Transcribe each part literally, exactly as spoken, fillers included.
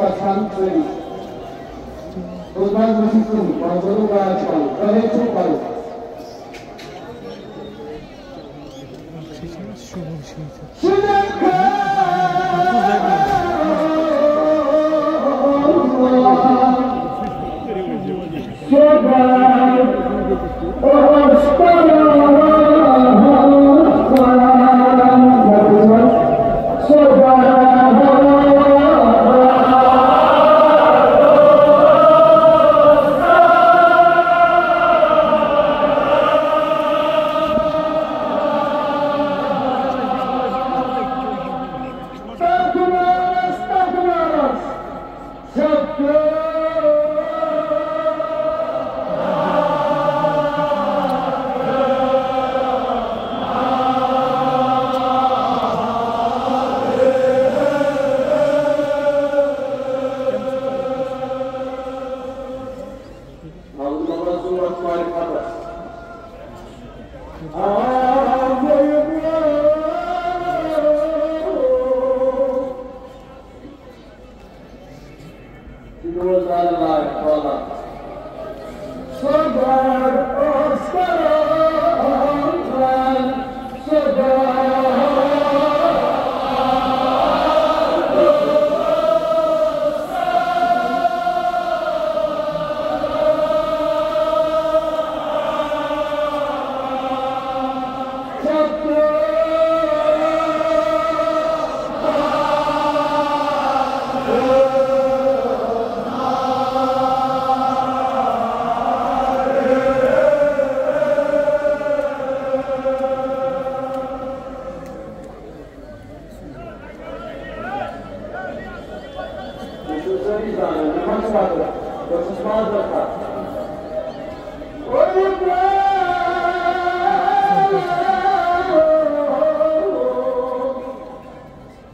آسان سٲری۔ تُہۍ ما حظ ؤسِو کُن، پانٛژھ وَنو گاش پَنُن، تۄہے چھُو پَنُن۔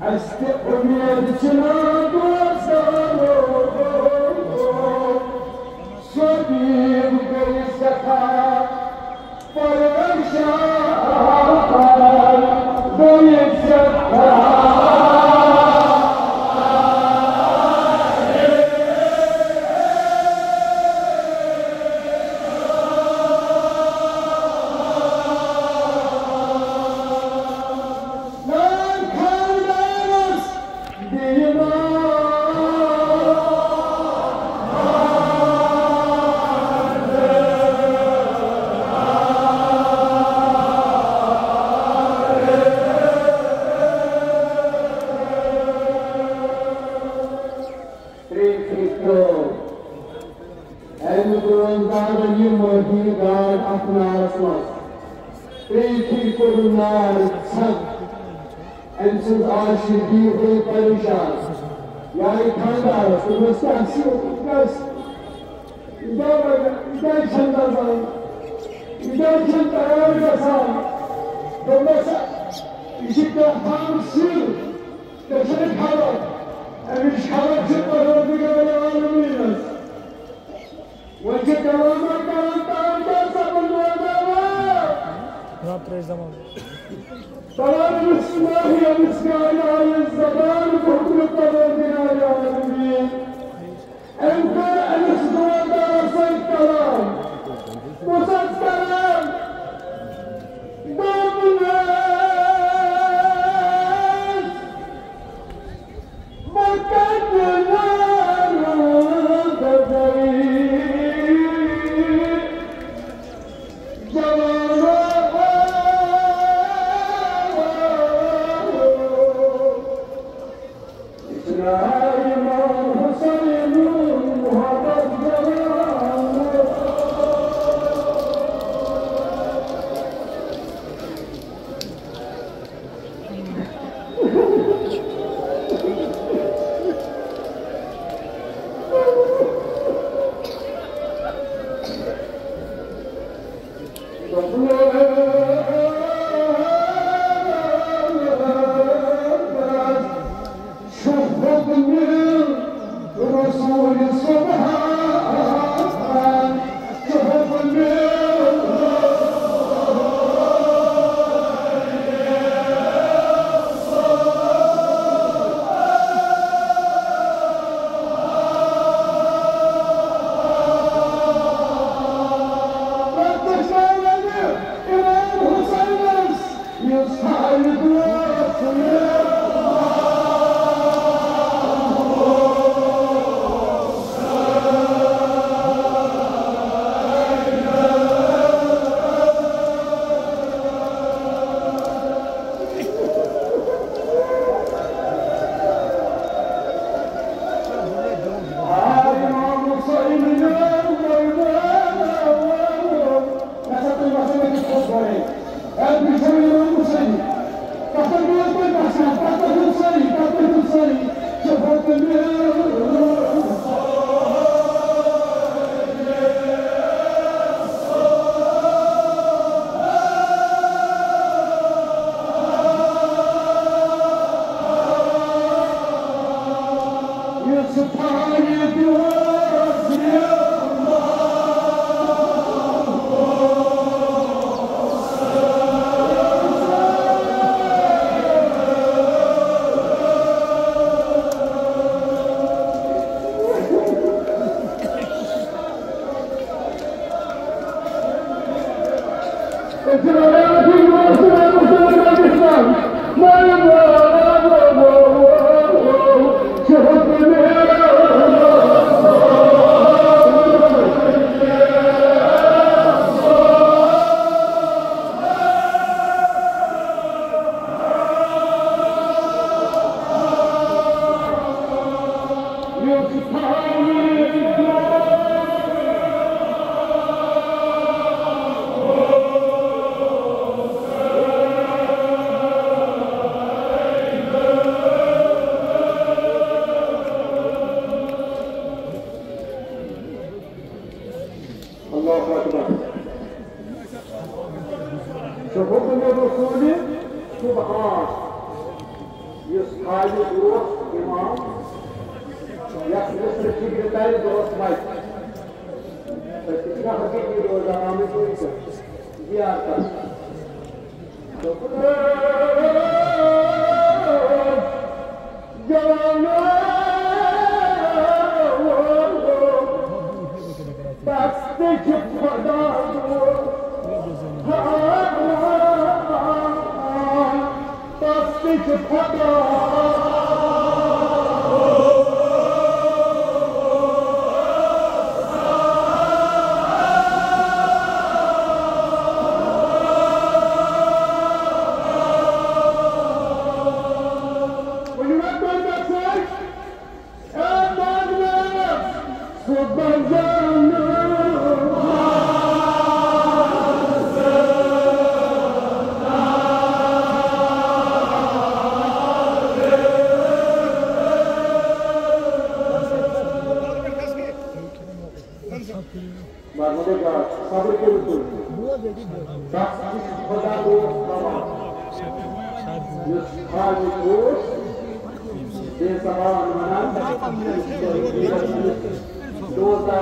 اَسہِ تہِ اُمید چھِنہٕ دوستانو، سۄ دیٖو گٔے سٮ۪ٹھاہ پریشان، گٔے سٮ۪ٹھاہ۔ ترٛیٚیہِ پھِرِ ترٛٲو أمۍ روزدارن یہِ مٲہی گاڈ اَتھ نارس منٛز۔ ترٛیٚیہِ پھِرِ کوٚرُن نار ژھٮ۪تھ۔ أمۍ سٕنٛز عاشقی گٔے پریشان۔ یہِ آیہِ خانٛدارس، دوٚپمس، "کیٛاہ چھُ؟ یہِ کیٛاہ چھُ؟ یہِ کیٛاہ وجہ؟ یہِ کیٛازِ چھَنہٕ دَزان؟ یہِ کیٛازِ چھَنہٕ تیار گژھان؟" دوٚپمس، "یہِ چھِ کیٛاہ تام سِر، ژےٚ چھَنہٕ خبر۔ اَمِچ خبر چھِ پروردگار عالمیٖنَس۔" وۄنۍ چھِ کلامہ کران، تام کیٛاہ سپُد وۄنۍ؟ جناب، ترٛٲیِو زمان۔ تمام اسماعیل اسماعیل آیہِ زبان پھُٹنہٕ پروردگار عالمین۔ أمۍ کٔر أمِس دُعا دارس سۭتۍ کلام۔ کُس حظ کلام؟ دوٚپنَس، اللہ اکبر۔ چھُ حُکمِ رسوٗلِ سبحان، یُس خالق اوس اِمام، یَتھ مِصرٕ فِکرِ تَلہِ دۄہَس وَتہِ۔ أسۍ چھِ نہ حقیٖقی روزان آمٕتۍ وٕنکٮ۪ن زیارتَس۔ دوٚپُن، جوانو، بس تہِ چھُ خۄدا۔ بس تہِ چھُ خۄدا۔ ؤنِو حظ تُہۍ مےٚ سۭتۍ۔ محمد اقبال، صبر کٔرِو تُہۍ۔ بس یہِ چھُ خۄدا دوست زمان۔ یُس خالق اوس، بے زبان ونان، دوست۔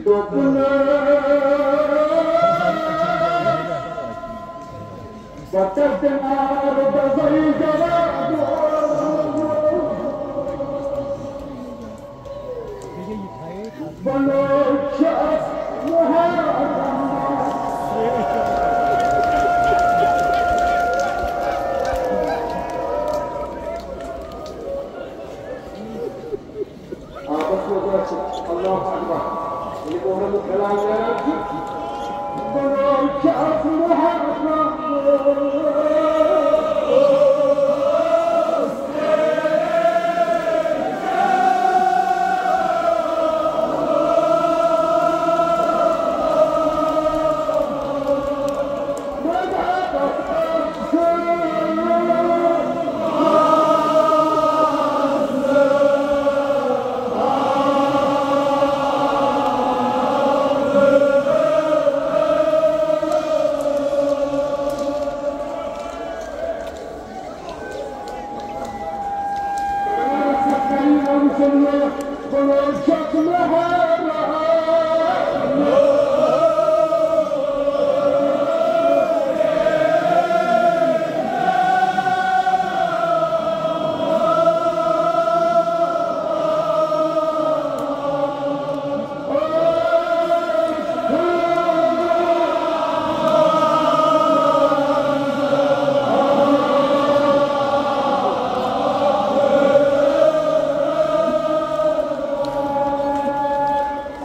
دوٚپُن، بہٕ کَرٕ دِنار بَزَے جواب۔ بَلوچ چھِ اَتھ محرم۔ آبس منٛز آسہِ۔ اللہ اکبر۔ ییٚلہِ محرمُک اعلان کران چھِ، بنان چھِ اَتھ محرم۔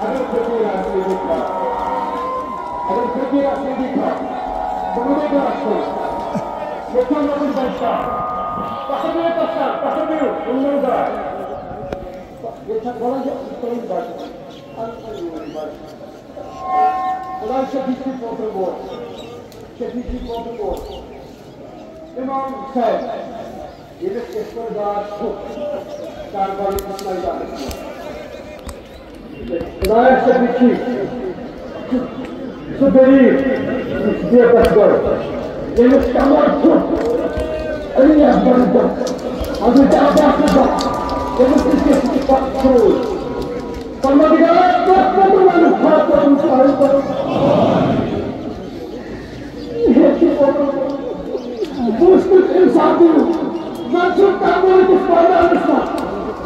اگر فقیر آسہِ ییٚتہِ کانٛہہ، اگر فقیر آسہِ ییٚتہِ کانٛہہ، بہٕ وَنَے کانٛہہ چھُ۔ ییٚتہِ چھُ لۄکُٹ بَچہٕ کانٛہہ۔ پَتھر بِہِو، پَتھر، پَتھر بِہِو، یِم نٔو درٛاے۔ ییٚتہِ چھَکھ وَنان یہِ پَنٕنۍ بَچہٕ۔ اَدٕ سا یِمَن بَچہٕ۔ خۄداے شفیع چھُ پوتُر وول۔ شفیع چھُ پوتُر وول۔ اِمام حُسین، ییٚمِس کِتھ پٲٹھۍ داد چھُ کربلہٕ کِس مٲدانَس منٛز۔ خۄدایَس سۭتۍ چھُ سُہ غریٖب، یُس بے بس گوٚو۔ ییٚمِس کمر چھُ، علی اکبر دۄہ، حضرت عباس دۄہ، ییٚمِس نہٕ کینٛہہ چھُ پتہٕ سۭتۍ۔ پروردگارا، تۄہہِ کوٚت وَنہٕ خاطرَن تۄہہِ پَتہٕ؟ یہِ چھُ پَتہٕ۔ بہٕ اوسُس اِنسان دیُن۔ زَن چھُ کمر أکِس پردانَس منٛز۔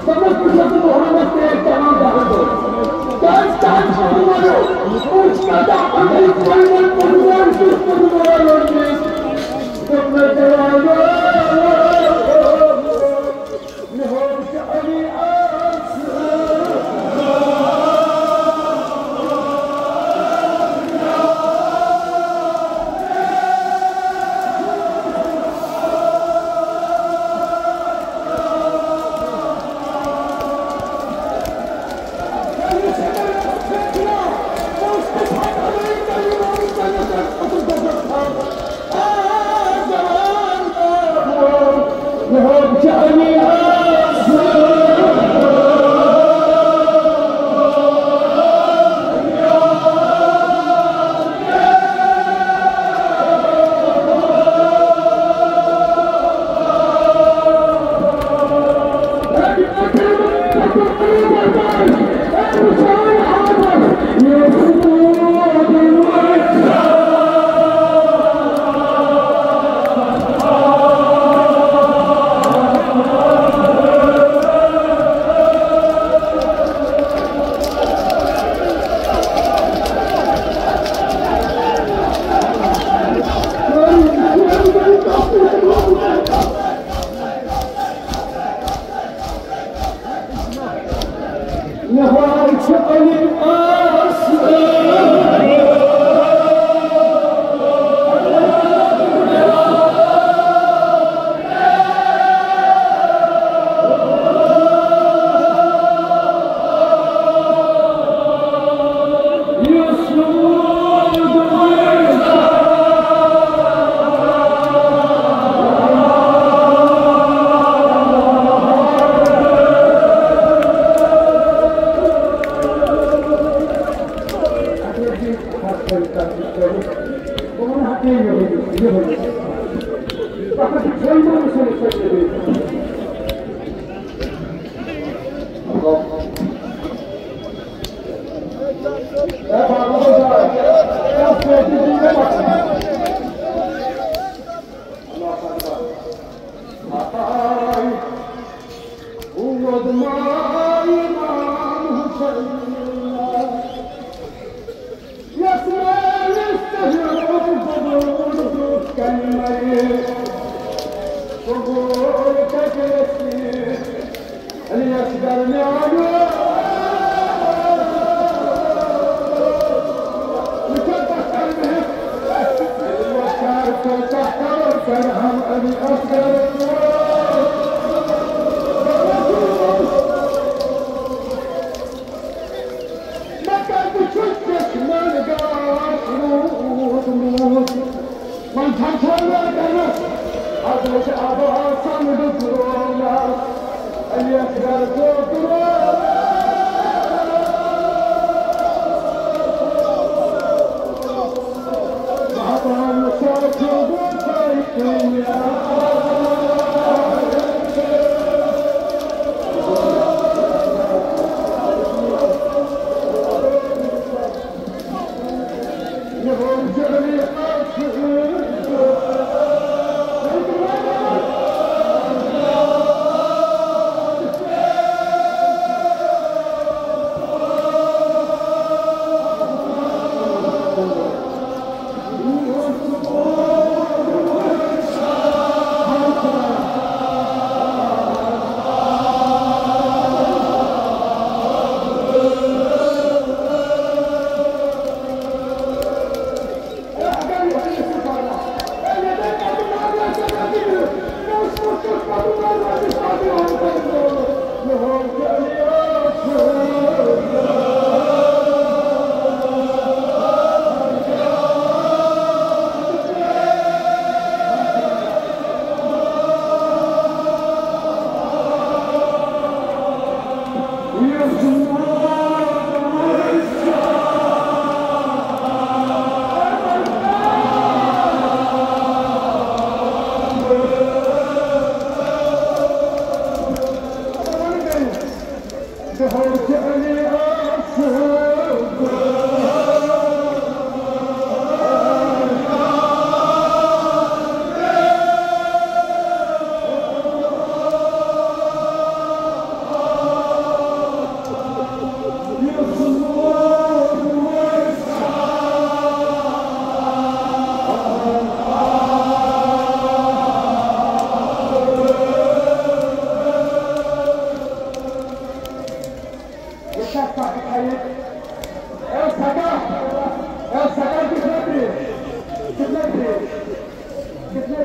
دَپان، بہٕ چھُس نہٕ محمد تیز چَلان دَہَن دۄہَن۔ کیٛازِ، کیٛازِ چھُ وَنان؟ أسۍ کَتہِ آسان أکِس وَنہِ وَنہِ پَنُن وَنہِ چھُس پَنُن وَنان لٔڑکہٕ۔ دوٚپمَس، جَوانو، مےٚ ہوو ژےٚ علی آسہٕ۔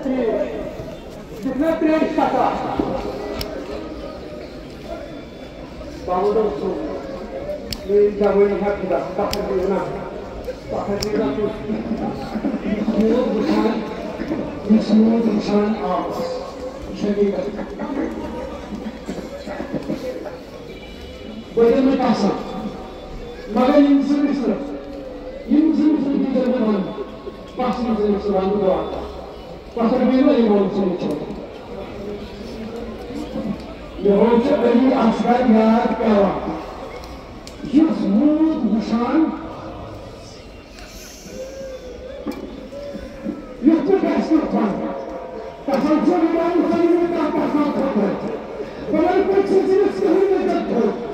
ترٛیش، دِکھ نا ترٛیش پَتہ۔ باوُل اوس سُہ، میٛٲنۍ جوٲنی ہا خدا، تَتھ ہا چھِ وَنان، تَتھ ہا چھِ وَنان، یُس یور وٕچھان، یُس یور وٕچھان آو، یہِ چھُ حقیٖقت۔ بہٕ دِمہٕ نہٕ قسم، مگر یِم زٕ مِصرٕ، یِم زٕ مِصرٕ دیٖزیو مےٚ وَننہٕ، بَس یِم زٕ مِصرٕ وَنہٕ بہٕ دُعا کَرٕ۔ پَتہٕ بیٚیہِ ما یِمو زٕ مِصرٕ؟ مےٚ حظ چھُ علی اصغر یاد پٮ۪وان، یُس موٗد وٕچھان، یُتھ تہِ گژھِ نہٕ خۄش۔ قسم چھُ رۄبن سۭتۍ مےٚ تَتھ پَسنٛد کھوٚتمُت۔ بہٕ وَنہٕ پٔتۍ سٕنٛز أمِس کٕہٕنۍ عزت کھوٚت۔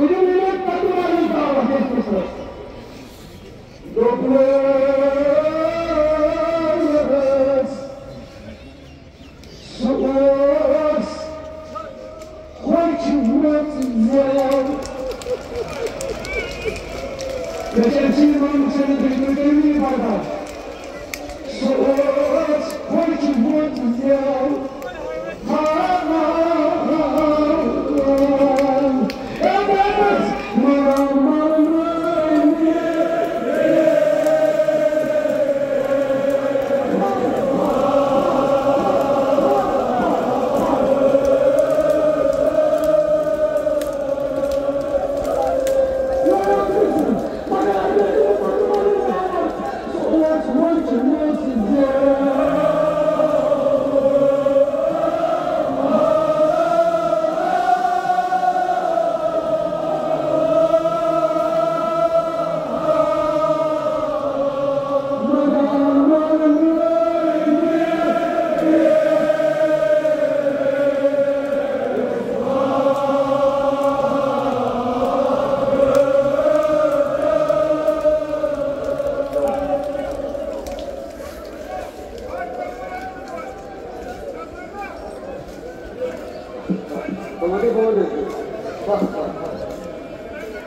بہٕ دِمہٕ یِمَن پَتہٕ واریاہ دعوت یَتھ فِطرَس۔ دوٚپمَس، سُہ اوس خۄش ووت زٮ۪و۔ مےٚ چھِ أمۍ سٕنٛدِ مامہٕ سٕنٛدِ دُشمَن تٔمۍ نہٕ پَتہ۔ سُہ اوس خۄش ووت زٮ۪و۔ ہا، ہا، ہا، ہا۔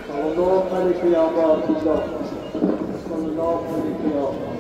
صلی اللہ علیہ یا رسول اللہ۔ صلی اللہ علیہ یا